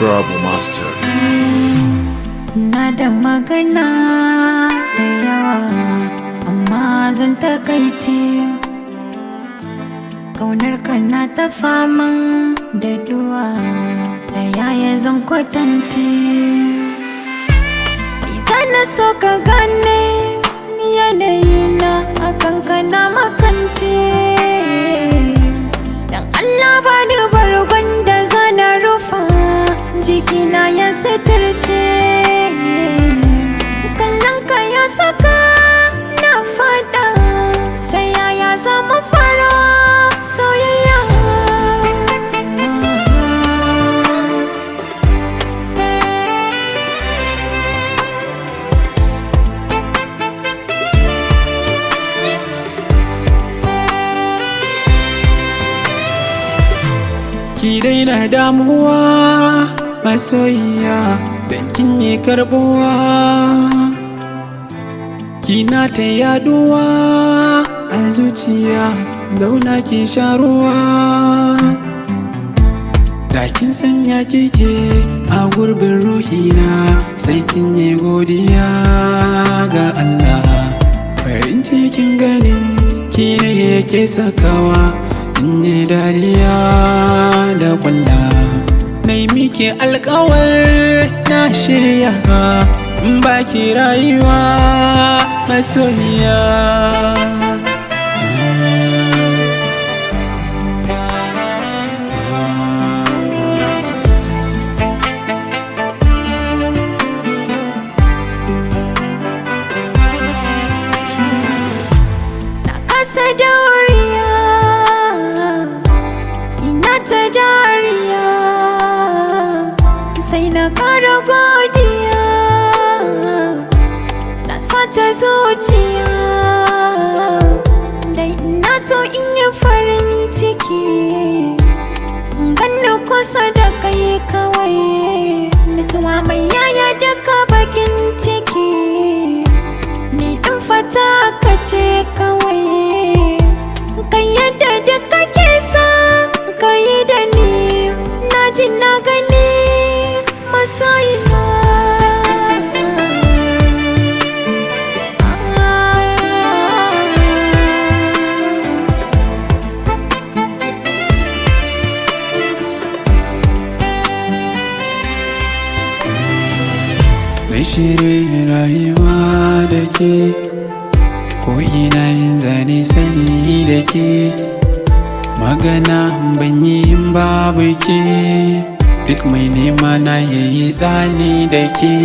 Bravo Master. Na da magana da yawa, amma zan takaice. Kaunar ka na ta faman da duwa, da yaya zan kwatance. Zana so ka gane yanayina, akan ka na makance. Dan Allah bani bargon da zana rufa jikina ya suturce. Kallon ka ya saka na fada, ta yaya za mu fara soyayya? Ki daina damuwa masoyiya, dan kin yi karbuwa. Kina ta yaduwa a zuciya, zauna ki sha ruwa. Da kin sanya kike a gurbin ruhina, sai kin yi godiya ga Allah. Farin cikin ganin ki ne yake sakawa in yi dariya da kwalla. Na yi miki alkawar na shirya in baki rayuwa masoyiya. Na kasa dauriya, ina ta dariya, sai na ƙara godiya. Na sace zuciya, dai ina so in yi farin ciki, ganni kusa da kai kawai. Nutsuwa mai yaya duka bakin ciki, ni ɗin fata ka ce kawai. Kai yadda da kake so ka yi da ni, na ji na gani masoyina. Mai shirin rayuwa da ke, ko ina yin zane sani da ke. Magana ban yi in babu ke, duk mai nema na yayi tsani da ke.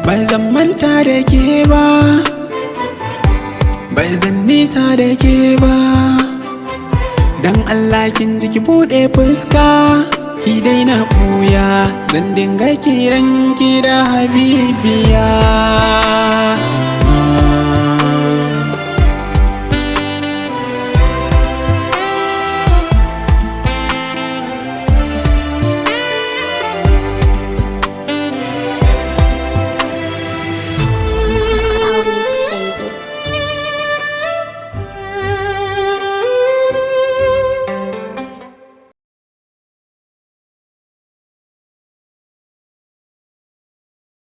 Ba zan manta da ke ba, ba zan nisa da ke ba. Dan Allah kin ji ki buɗe fuska, ki daina ɓuya, zan dinga kiran ki da habibiya.